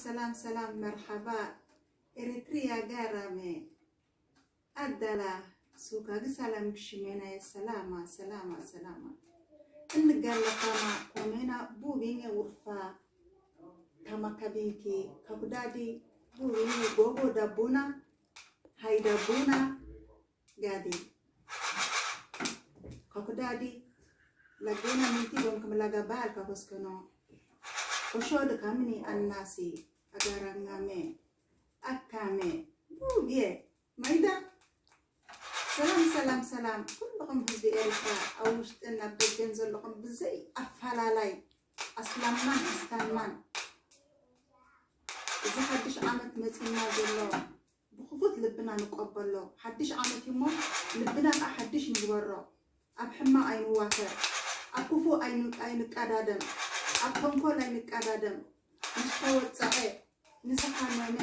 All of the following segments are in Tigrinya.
ሰላም ሰላም፣ መርሓባ ኤሪትሪያ ጋራመ ኣዳላ ሱካጊ ሰላም ክሽሜናየ ሰላማ ሰላማ ሰላማ እንጋለ ካማ ኮሜና ቡቢኘ ውርፋ ካማ ካቢንኪ ካኩዳዲ ቡቢኘ ጎጎ ዳቡና ሃይ ዳቡና ጋዲ ካኩዳዲ ላጌና ምንቲ ቦንክም ላጋ ባል ካኮስከኖ ኮሾድ ካምኒ ኣናሲ ኣጋራኛሜ ኣካሜ ቡብየ ማይዳ ሰላም ሰላም ሰላም ኩልኹም ህዝቢ ኤርትራ ኣብ ውሽጥን ኣብ ደገን ዘለኹም ብዘይ ኣፈላላይ ኣስላማን ኣስታማን እዚ ሓድሽ ዓመት መጺና ዘሎ ብክፉት ልብና ንቆበሎ ሓድሽ ዓመት እሞ ልብና ከዓ ሓድሽ ንግበሮ ኣብ ሕማቕ ኣይንዋፈር ኣብ ክፉእ ኣይን- ኣይንቀዳደም ኣብ ተንኮል ኣይንቀዳደም ምስ ተወፀዐ ንዝሓመመ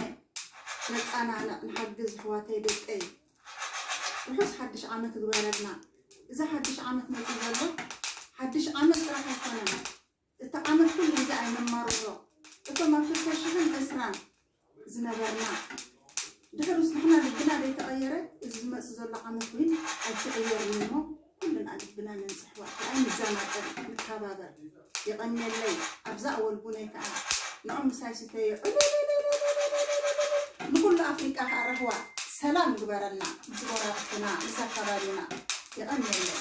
ነፃናንዕ ንሓግዝ ኣሕዋተይ ደቀይ ርሑስ ሓድሽ ዓመት ይግበረልና እዚ ሓድሽ ዓመት መፂ ዘሎ ሓድሽ ዓመት ጥራሕ ኣይኮነን እቲ ዓመት ኩሉ ግዜ ኣይነማርሮ እቶም ኣብ ክልተ ሽሕን ዕስራን ዝነበርና ድሕሩስ ንሕና ልብና ዘይተቐየረ እዚ ዝመፅእ ዘሎ ዓመት እውን ኣይትቕየርን እሞ ኩልና ልብና ነንፅሕዋ ኣይንዘናጠል ንከባበር የቐንየለይ ኣብዛ ወልቡነይ ከዓ ንዑ ምሳይ ስተዩ ንኩሉ ኣፍሪቃ ከዓ ረህዋ ሰላም ይግበረልና ምስ ጎረባብትና ምስ ኣካባቢና የቐንየለይ